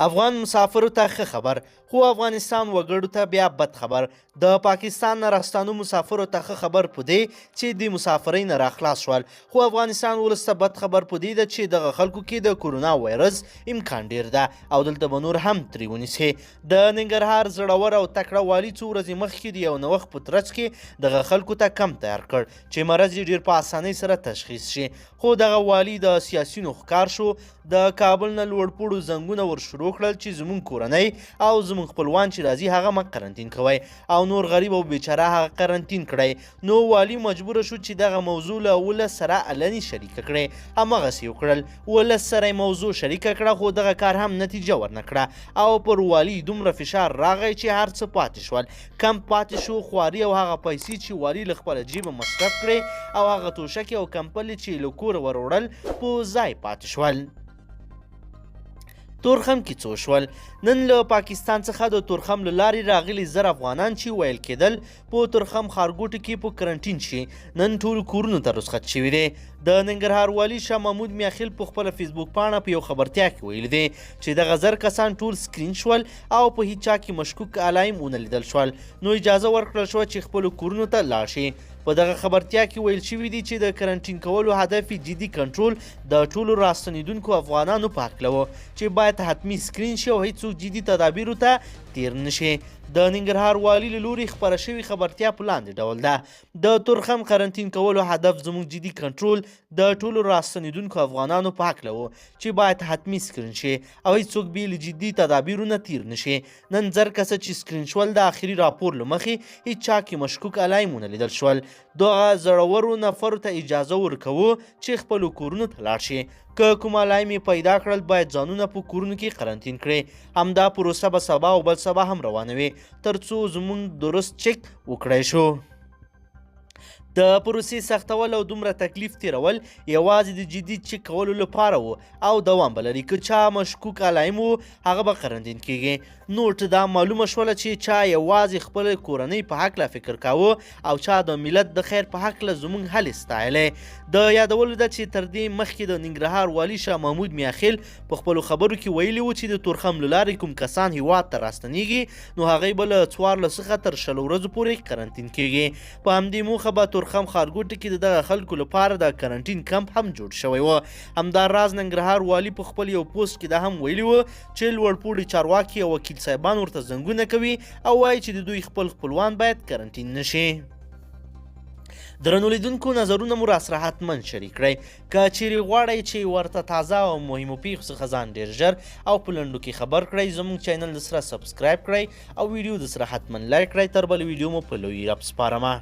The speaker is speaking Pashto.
افغان مسافرو ته ښه خبر، خو افغانستان وګړو ته بیا بد خبر. د پاکستان نه راستانو مسافرو ته ښه خبر په دې چې د مسافرۍ نه راخلاص شول، خو افغانستان ولس ته بد خبر په دې ده چې دغه خلکو کې د کورونا وایرس امکان ډیر ده او دلته به نور هم ترې ونیسي. د ننګرهار زړور او تکړه والي څو ورځې مخکې د یو نوښت په ترڅ کې دغه خلکو ته کم تیار کړ چې مرض یې ډیر په اسانۍ سره تشخیص شي، خو دغه والي د سیاسیونو ښکار شو. د کابل نه لوړپوړو زنګونه ور شروع کړل چې زمونږ کورنۍ او زمونږ خپلوان چې راځي هغه مه قرنطین کوئ او نور غریب او بیچاره هغه قرنطین کړئ. نو والي مجبور شو چې دغه موضوع له ولس سره علني شریکه کړي. هماغسې وکړل، ولس سره یې موضوع شریکه کړه، خو دغه کار هم نتیجه ورنه کړه او پر والي دومره فشار راغی چې هر څه پاتې شول، کمپ پاتې شو، خواري او هغه پیسې چې والي له خپله جیبه مصرف کړې او هغه توشکې او کمپلې چې له کوره ور وړل په ځای پاتې شول. تورخم کې څو شول؟ نن له پاکستان څخه د تورخم له لارې راغلي 1000 افغانان چې ویل کېدل په تورخم ښارګوټي کې په کرنټین شي، نن ټول کورونو ته رخصت شوي دي. د ننګرهار والي شاه محمود میاخیل په خپله فیسبوک پاڼه په یو خبرتیا کې ویلي دي چې دغه 1000 کسان ټول سکرین شول او په هیچا کې مشکوک علایم ونه لیدل شول، نو اجازه ورکړل شوه چې خپلو کورونو ته لاړ شي. په دغه خبرتیا کې ویل شوي دي چې د کرنټین کولو هدف یې جدي کنټرول د ټولو راستنېدونکو افغانانو په هکله و چې باید حتمي سکرین شي او هیڅوک جدي تدابیرو ته تیر نشي. د ننګرهار والي له لوري خپره شوې خبرتیا په لاندې ډول ده: د تورخم قرنطین کولو هدف زموږ جدي کنټرول د ټولو راستنېدونکو افغانانو په هکله و چې باید حتمي سکرین شي او هیڅوک بې له جدي تدابیرو نه تیر نشي. نن 1000 کسه چې سکرین شول، د اخري راپور له مخې هیچا کې مشکوک علایم ونه لیدل شول. دغه زړورو نفرو ته اجازه ورکوو چې خپلو کورونو ته لاړ شي. که کوم علایم یې پیدا کړل باید ځانونه په کورونو کې قرنطین کړي. همدا پروسه به سبا او بل سبا هم روانه وي ترڅو زموږ درست چک وکړای شو. د پروسې سختول او دومره تکلیف تیرول یوازې د جدي چک کولو لپاره وو او دوام به لري. که چا مشکوک علایم وو هغه به قرنطین کیږي. نوټ: دا معلومه شوله چې چا یوازې خپل کورنۍ په هکله فکر کاوه او چا د ملت د خیر په هکله زمونږ هلې ستایلې. د یادولو ده چې تر دې مخکې د ننګرهار والي شاه محمود میاخیل په خپلو خبرو کې ویلي وو چې د تورخم له لارې کوم کسان هیواد ته راستنیږي نو هغوی به له 14 څخه تر 20 ورځو پورې قرنطین کیږي. په همدې موخه به تورخم ښارګوټي کې د دغه خلکو لپاره د کرنټین کمپ هم جوړ شوی و. همدا راز ننګرهار والي په خپل یو پوسټ کې دا هم ویلي و چې لوړپوړي چارواکي او وکیل صاحبان ورته زنګونه کوي او وایي چې د دوی خپل خپلوان باید کرنټین نشي. درنو لیدونکو، نظرونه مو راسره حتما شریک کړئ. که چیرې غواړئ چې ورته تازه او مهمو پیښو څخه ځان ډیر ژر او په لنډو کې خبر کړئ، زموږ چینل د سره subscribe کړئ او ویډیو د سره حتما like کړئ. تر بل ویډیو مو په لوی رب سپارمه.